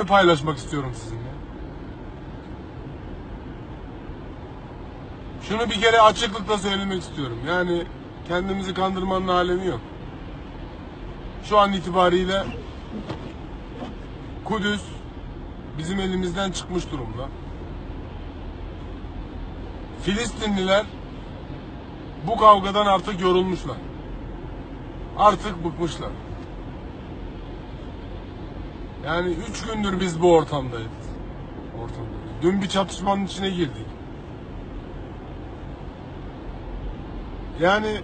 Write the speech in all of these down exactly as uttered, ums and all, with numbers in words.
paylaşmak istiyorum sizinle. Şunu bir kere açıklıkla söylemek istiyorum. Yani kendimizi kandırmanın alemi yok. Şu an itibariyle Kudüs bizim elimizden çıkmış durumda. Filistinliler bu kavgadan artık yorulmuşlar. Artık bıkmışlar. Yani üç gündür biz bu ortamdayız. Ortamdayız. Dün bir çatışmanın içine girdik. Yani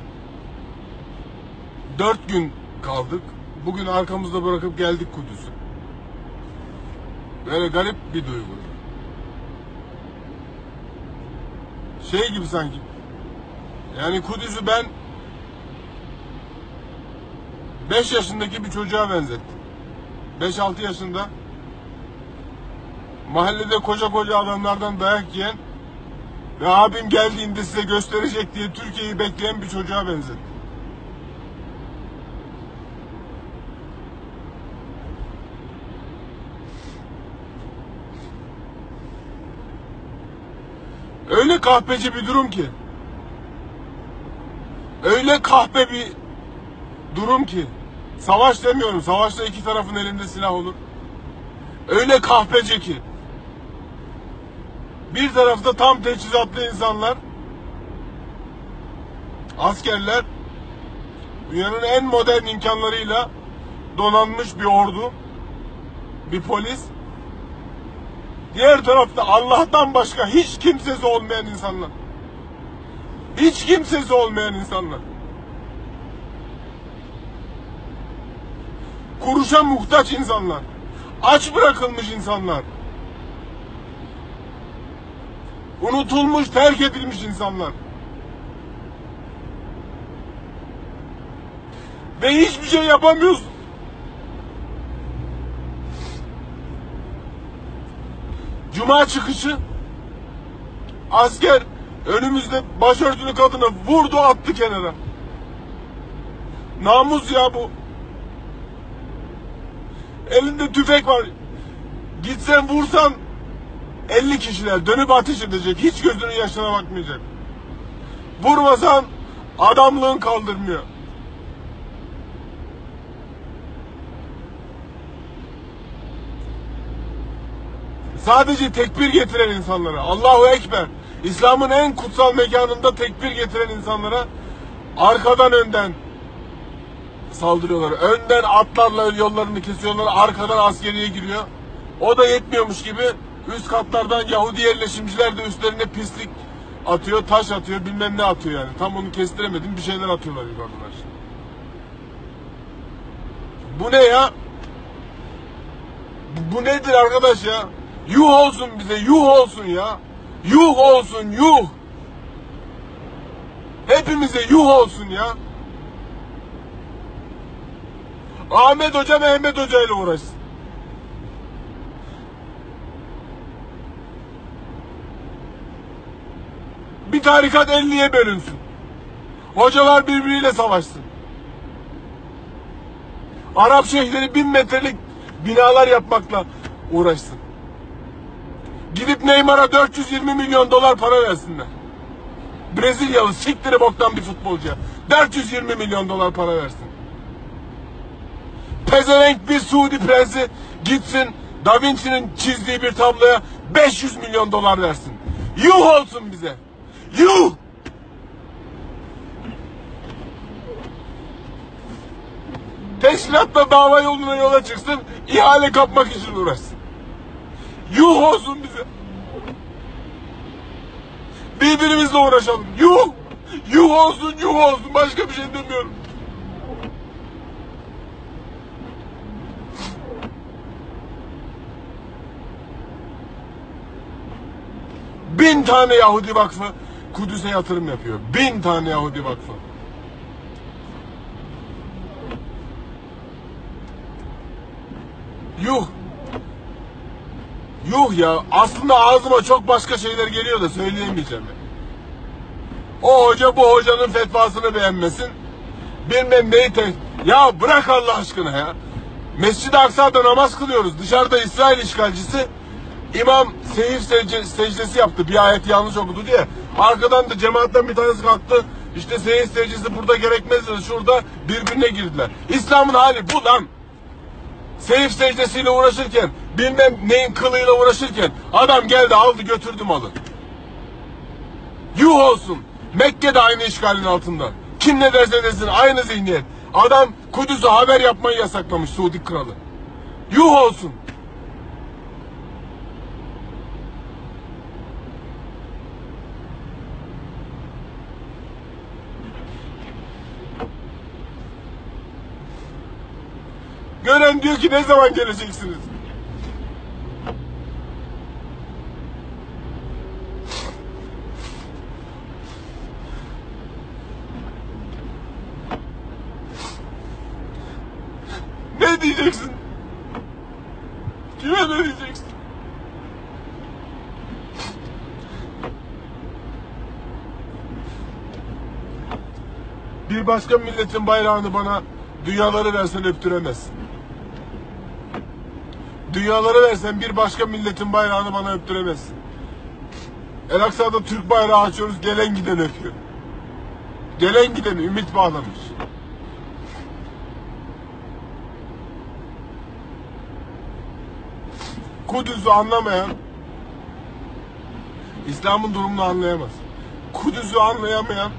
dört gün kaldık. Bugün arkamızda bırakıp geldik Kudüs'ü. Böyle garip bir duygu. Şey gibi sanki. Yani Kudüs'ü ben beş yaşındaki bir çocuğa benzettim. Beş altı yaşında mahallede koca koca adamlardan dayak yiyen ve "abim geldiğinde size gösterecek" diye Türkiye'yi bekleyen bir çocuğa benzettim. Öyle kahpeci bir durum ki. Öyle kahpe bir durum ki. Savaş demiyorum. Savaşta iki tarafın elinde silah olur. Öyle kahpece ki. Bir tarafta tam teçhizatlı insanlar, askerler, dünyanın en modern imkanlarıyla donanmış bir ordu, bir polis. Diğer tarafta Allah'tan başka hiç kimsesi olmayan insanlar. Hiç kimsesi olmayan insanlar. Kuruşa muhtaç insanlar. Aç bırakılmış insanlar. Unutulmuş, terk edilmiş insanlar. Ve hiçbir şey yapamıyorsun. Cuma çıkışı asker önümüzde başörtülü kadını vurdu, attı kenara. Namus ya bu. Elinde tüfek var. Gitsen vursan elli kişiler dönüp ateş edecek. Hiç gözünün yaşına bakmayacak. Vurmasan adamlığın kaldırmıyor. Sadece tekbir getiren insanlara, Allahu Ekber, İslam'ın en kutsal mekanında tekbir getiren insanlara arkadan önden saldırıyorlar. Önden atlarla yollarını kesiyorlar, arkadan askeriye giriyor. O da yetmiyormuş gibi üst katlardan Yahudi yerleşimciler de üstlerine pislik atıyor, taş atıyor, bilmem ne atıyor yani. Tam onu kestiremedim, bir şeyler atıyorlar yukarıdan aşağı. Bu ne ya? Bu, bu nedir arkadaş ya? Yuh olsun bize, yuh olsun ya. Yuh olsun, yuh. Hepimize yuh olsun ya. Ahmet Hoca Mehmet Hoca ile uğraşsın. Bir tarikat elliye bölünsün. Hocalar birbiriyle savaşsın. Arap şeyhleri bin metrelik binalar yapmakla uğraşsın. Gidip Neymar'a dört yüz yirmi milyon dolar para versinler. Brezilyalı siktiri boktan bir futbolcuya dört yüz yirmi milyon dolar para versin. Pezevenk bir Suudi prensi gitsin Da Vinci'nin çizdiği bir tabloya beş yüz milyon dolar versin. Yuh olsun bize. Yuh! Teşkilatla dava yoluna yola çıksın, ihale kapmak için uğraşsın. Yuh olsun bize. Birbirimizle uğraşalım. Yuh! Yuh olsun, yuh olsun. Başka bir şey demiyorum. Bin tane Yahudi vakfı Kudüs'e yatırım yapıyor. Bin tane Yahudi vakfı. Yuh. Yuh ya. Aslında ağzıma çok başka şeyler geliyor da söyleyemeyeceğim. O hoca bu hocanın fetvasını beğenmesin. Bilmem neyi te... Ya bırak Allah aşkına ya. Mescid-i Aksa'da namaz kılıyoruz. Dışarıda İsrail işgalcisi imam seyif secde- secdesi yaptı. Bir ayeti yanlış okudu diye. Arkadan da cemaatten bir tanesi kalktı. İşte seyif secdesi burada gerekmez dedi. Şurada birbirine girdiler. İslam'ın hali bu lan. Seyif secdesiyle uğraşırken, bilmem neyin kılığıyla uğraşırken adam geldi, aldı, götürdü malı. Yuh olsun. Mekke de aynı işgalin altında. Kim ne derse desin, aynı zihniyet. Adam Kudüs'e haber yapmayı yasaklamış Suudi kralı. Yuh olsun. Gören diyor ki, "Ne zaman geleceksiniz?" Ne diyeceksin? Kime ne diyeceksin? Bir başka milletin bayrağını bana dünyaları versen öptüremezsin. Dünyaları versen bir başka milletin bayrağını bana öptüremezsin. El Aksa'da Türk bayrağı açıyoruz, gelen giden öpüyor. Gelen giden ümit bağlamış. Kudüs'ü anlamayan İslam'ın durumunu anlayamaz. Kudüs'ü anlayamayan